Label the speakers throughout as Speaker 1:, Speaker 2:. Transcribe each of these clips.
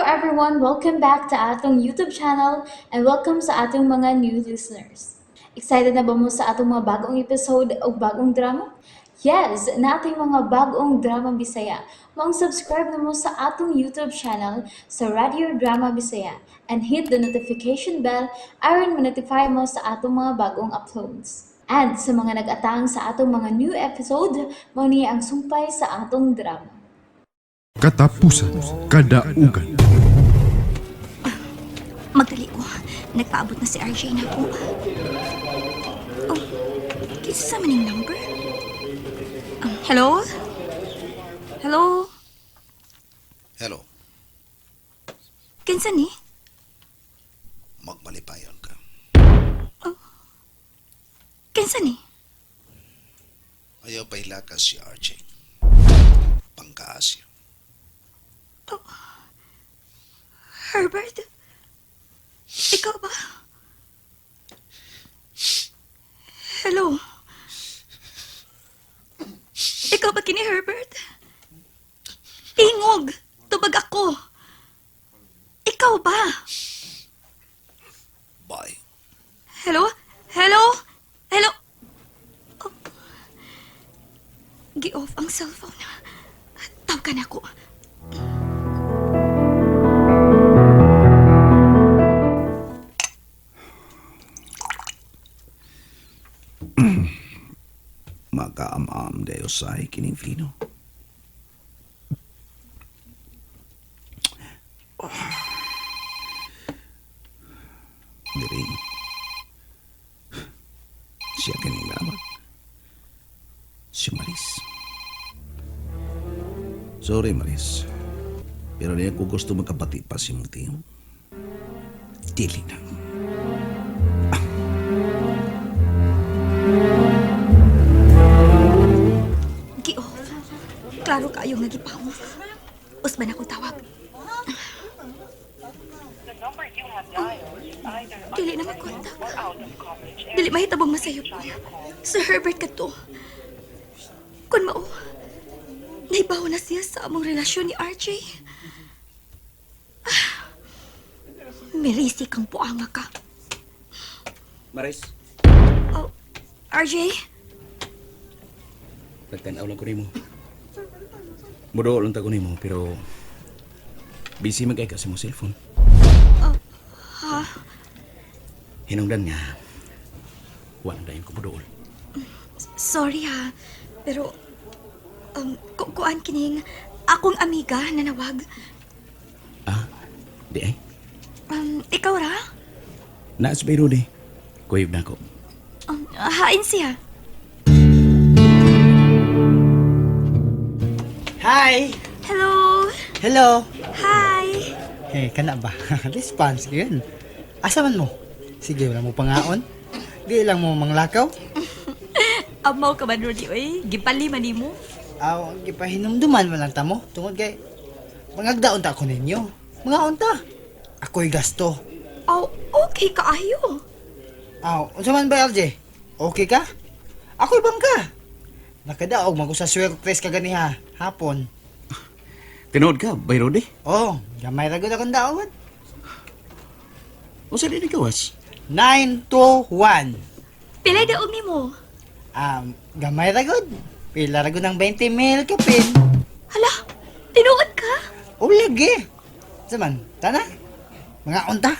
Speaker 1: Everyone! Welcome back to atong YouTube channel and welcome sa atong mga new listeners. Excited na ba mo sa atong mga bagong episode o bagong drama? Yes, nating mga bagong drama Bisaya. Maong subscribe na mo sa atong YouTube channel sa Radio Drama Bisaya and hit the notification bell aron ma-notify mo sa atong mga bagong uploads. And sa mga nag-atang sa atong mga new episode, mao ni ang sumpay sa atong drama.
Speaker 2: Katapusan, kadaugan.
Speaker 3: Magdali ko. Nagpaabot na si RJ na ako. Oh, kinsa sa maning number? Hello? Hello?
Speaker 4: Hello,
Speaker 3: Kinsa ni?
Speaker 4: Magmalipayon ka.
Speaker 3: Kinsa ni?
Speaker 4: Ayaw pahilakas si RJ. Pangkaasya.
Speaker 3: Herbert? Ikaw ba? Hello? Ikaw ba kini Herbert? Tingog! Tubag ako! Ikaw ba?
Speaker 4: Bye.
Speaker 3: Hello? Hello? Hello? Oh. Gi-off ang cellphone. Tawagan ako.
Speaker 4: Makaamam dayo sa kining vino. Diring. Siya kining lamang. Si Maris. Sorry, Maris. Pero di ako gusto magkabati pa si mong tiyo. Dili na.
Speaker 3: Gi-off. Klaro kaayo nga gipa-off. Usban akong tawag. Oh, dili na makontak. Dili mahitabong masayop ko. Sir Herbert kadto. Kun mao, naibaw na siya sa among relasyon ni RJ. Ah, Mirisi kang puanga ka.
Speaker 5: Maris,
Speaker 3: Oh, RJ?
Speaker 5: nagtanaw lang ko nimo. Mudo lang ta ko nimo pero busy man kay ka sa imong cellphone.
Speaker 3: Ha?
Speaker 5: Hinungdan nga wa na dayon ko muduol.
Speaker 3: Sorry ha, pero kuan kining akong amiga nanawag.
Speaker 5: Ah, di ay.
Speaker 3: Ikaw ra?
Speaker 5: Naas ba di? Kuyog na ako.
Speaker 3: Hain siya.
Speaker 6: Hi!
Speaker 3: Hello.
Speaker 6: Hello!
Speaker 3: Hi.
Speaker 6: Hey, kana ba? Response yun. Asa man mo? Sige, wala mo pangaon. Di lang mo manglakaw.
Speaker 3: Amaw ka man Rudy, oy. Gipali man nimo.
Speaker 6: Aw, gipahinumduman man lang ta mo. Tungod kay, mangagdaon ta ko ninyo. Mangaon ta. Ako'y gasto.
Speaker 3: Aw, okay kaayo.
Speaker 6: Aw, unsa man ba, RJ? Okay ka? Ako'y bangka. Nakadaog man ko sa swertres kaganiha, hapon.
Speaker 5: Tinuod ka, bay Rudy?
Speaker 6: Oh, gamay ra gud akong daog.
Speaker 5: Unsa di gawas?
Speaker 6: 9 to 1.
Speaker 3: Pilay daog nimo.
Speaker 6: Gamay ra gud. Pila ra gud ang 20 mil kapin.
Speaker 3: Hala, tinuod ka?
Speaker 6: O lagi. Saman, tana. Mga unta.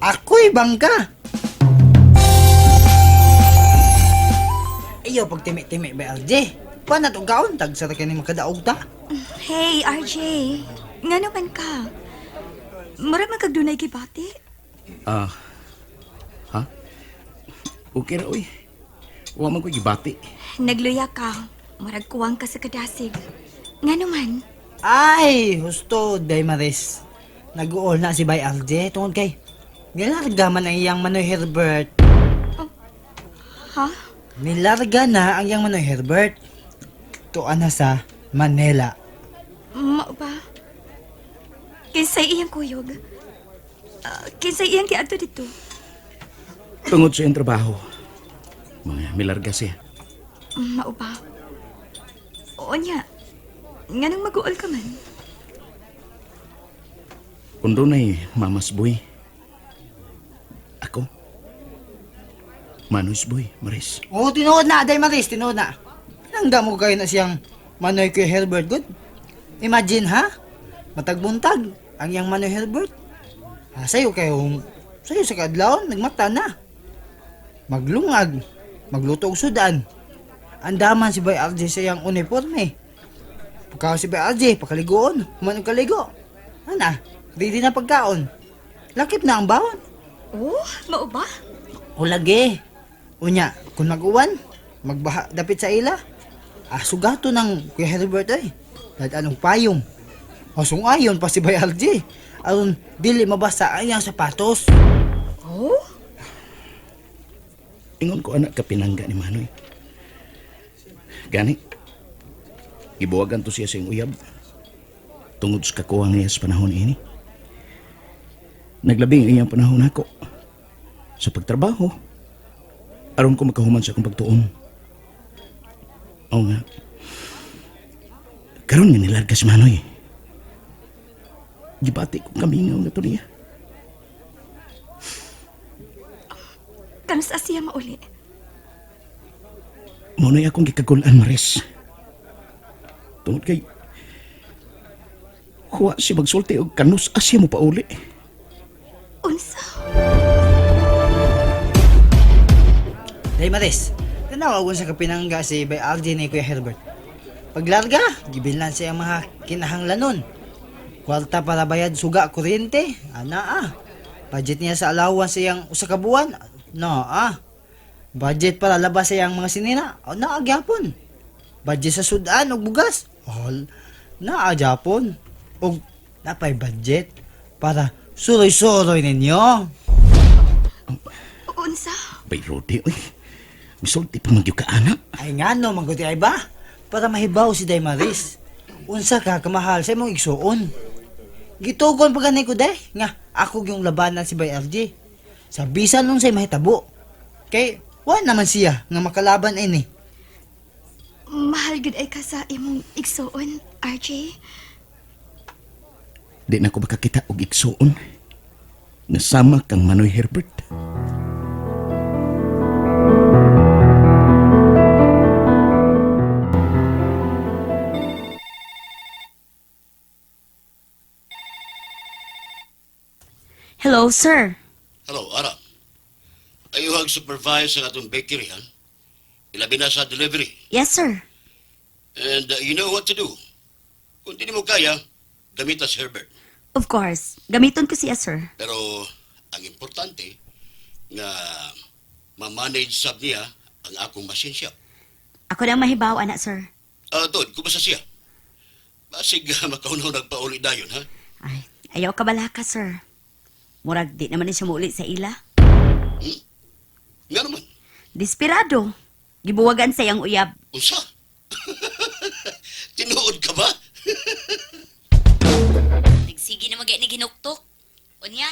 Speaker 6: Ako'y bangka. Ayaw pagtimi-timi ba, RJ? Paano itong kaon? Tag sa ni makadaog ta.
Speaker 3: Hey, RJ. Nga naman ka. Mura man kag dunay gibati.
Speaker 5: Ah. Ha? Okay ra oy. Wa man ko gibati.
Speaker 3: Nagluya ka. Murag kuwang ka sa kadasig. Nga naman.
Speaker 6: Ay, husto, day Maris. Nag-uol na si Bay RJ tungod kay nilarga man ang iyang Manoy Herbert.
Speaker 3: Ha?
Speaker 6: Nilarga na ang iyang Manoy Herbert. Tuan na sa Manila.
Speaker 3: Mao ba? Kinsay iyang kuyog? Ah, kinsay iyang giadto dito?
Speaker 5: Tungod sa iyang trabaho. Mga milarga siya.
Speaker 3: Mao ba? Oo niya. Nganong mag-uol ka man?
Speaker 5: Kung doona'y mamas boy, ako, Manoy's boy, Maris.
Speaker 6: Oo, tinuod na, Day Maris, tinuod na. Pinangga mo kayo na siyang Manoy kay Herbert, good. Imagine, ha? Matagbuntag, ang iyang Manoy Herbert. Ha, sayo kayo, sayo sa kadlawon, nagmata na. Maglungag, magluto og sudan. Andaman si Bay RJ sa iyang uniforme. Pagka si Bay RJ, pakaligoon, human og kaligo. Ana, ready na pagkaon. Lakip na ang bawon.
Speaker 3: Oh, mao ba?
Speaker 6: O lagi. Unya, kung mag-uwan, magbaha dapit sa ila. Ah, sugato ng Kuya Herbert ay. Kahit anong payong. Ayon pa si Bay RJ. Aron, dili mabasa ang iyang sapatos.
Speaker 3: Oh?
Speaker 5: Ingon ko anak kapinangga ni Manoy. Gani, ibuwagan to siya sa iyang uyab. Tungod sa kakuha niya sa panahon ini. Naglabing ang iyang panahon ako. Sa pagtrabaho, aron ko makahuman sa akong pagtuon. Oo nga. Karon nga nilarga si Manoy. Gibati ko kamingaw na to niya.
Speaker 3: Kanus siya mauli?
Speaker 5: Mao na'y akong gikagulan, Maris. Tungod kay huwa siya magsulti og kanus asya mo pauli.
Speaker 3: Unsa?
Speaker 6: Day Maris, tanaw agon sa kapinangga si Bay RJ ni Kuya Herbert. Paglarga, gibilnan siya ang mga kinahanglanon. Kwarta para bayad suga kuryente, ana ah. Budget niya sa allowance sa iyang usa ka buwan, na ah. Budget para labas sa iyang mga sinina, naa gyapon. Budget sa sudan og bugas, all naa gyapon. Og napay budget para suroy-suroy ninyo.
Speaker 3: Unsa?
Speaker 5: Bay Rodi, uy. Misulti pa man gyud ka anak.
Speaker 6: Ay nga no, mangguti ay ba? Para mahibaw si Day Maris. Unsa ka kamahal sa imong igsuon. Gitugon pa gani ko day nga ako yung labanan si Bay RJ. Sa bisan nung say mahitabo. Kay wa naman siya nga makalaban ini.
Speaker 3: Mahal gud ay ka sa imong igsuon, RJ.
Speaker 5: Di na ko makakita og igsuon. Nasama kang Manoy Herbert.
Speaker 3: Hello, sir.
Speaker 7: Hello, Ara. Ayuhag supervise ang atong bakery, ha? Ilabi na sa delivery.
Speaker 3: Yes, sir.
Speaker 7: And you know what to do. Kung di mo kaya, gamita si Herbert.
Speaker 3: Of course. Gamiton ko siya, sir.
Speaker 7: Pero ang importante, nga ma-manage sab niya ang akong machine shop.
Speaker 3: Ako na ang mahibaw, anak, sir.
Speaker 7: Ah, Tod, kumusta siya? Basig makaunaw nagpauli dayon, ha?
Speaker 3: Ay, ayaw ka balaka, sir. Murag di naman ni siya muuli sa ila.
Speaker 7: Nga naman,
Speaker 3: Desperado. Gibuwagan sa iyang uyab.
Speaker 7: unsa? Tinuod ka ba?
Speaker 3: Nagsige na magay ni ginuktok. Unya,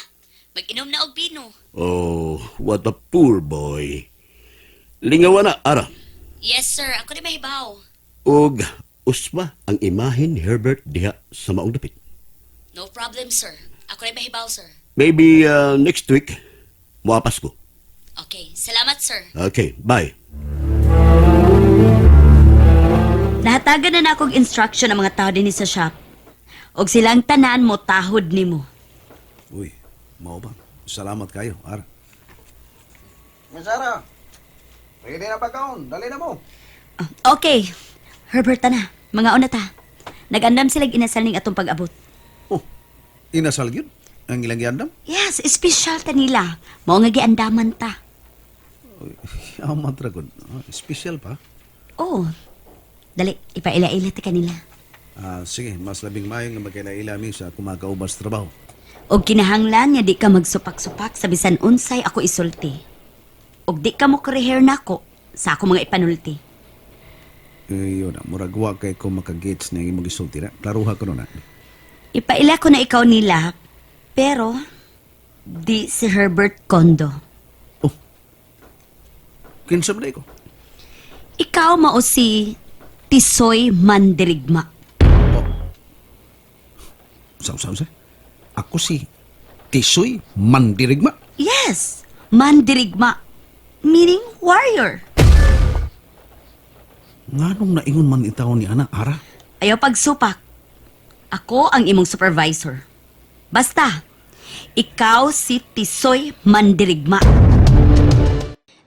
Speaker 3: mag-inom na og bino.
Speaker 7: Oh, what a poor boy. Lingawa na, Ara.
Speaker 3: Yes, sir. Ako na mahibaw.
Speaker 7: Og usba ang imahen ni Herbert diha sa maong dapit.
Speaker 3: No problem, sir. Ako na mahibaw, sir.
Speaker 7: Maybe next week, muapas ko.
Speaker 3: Okay. Salamat, sir.
Speaker 7: Okay, bye.
Speaker 3: Nahatagan na na akong instruction ang mga tao dinhi sa shop. Og silang tanan mo tahod nimo.
Speaker 4: Uy, mao ba? Salamat kayo, Ara.
Speaker 8: Miss Sarah, ready na pagkaon. Dali na mo.
Speaker 3: Ah, okay. Herbert na. Mga una ta. Nag-andam sila inasal ning atong pag-abot.
Speaker 4: Oh, inasal gyud ang ilang giandam.
Speaker 3: Yes, espesyal ta nila. Mao nga giandaman ta.
Speaker 4: Amat ra gud. Ah, Special pa.
Speaker 3: Oh. Dali, ipaila-ila ta kanila.
Speaker 4: Ah, sige, mas labing maayo nga magkaila-ila mi sa kumakaubas trabaho.
Speaker 3: Og kinahanglan nga di ka magsupak-supak sa bisan unsay ako isulti. Og di ka mo koreher nako sa ako mga ipanulti.
Speaker 4: Eh, yun na, murag wa kay ko makagets na imong gisulti na. Klaruha ko na.
Speaker 3: Ipaila ko na ikaw nila, pero di si Herbert Kondo.
Speaker 4: Oh. Kinsa man ko?
Speaker 3: Ikaw mao si Tisoy Mandirigma.
Speaker 4: Sa sa sa. Ako si Tisoy Mandirigma.
Speaker 3: Yes, mandirigma. Meaning warrior.
Speaker 4: Nganong naingon man itaw ni ana, Ara?
Speaker 3: Ayaw pagsupak. Ako ang imong supervisor. Basta, ikaw si Tisoy Mandirigma.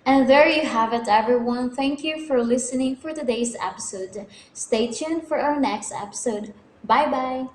Speaker 1: And there you have it, everyone. Thank you for listening for today's episode. Stay tuned for our next episode. Bye bye.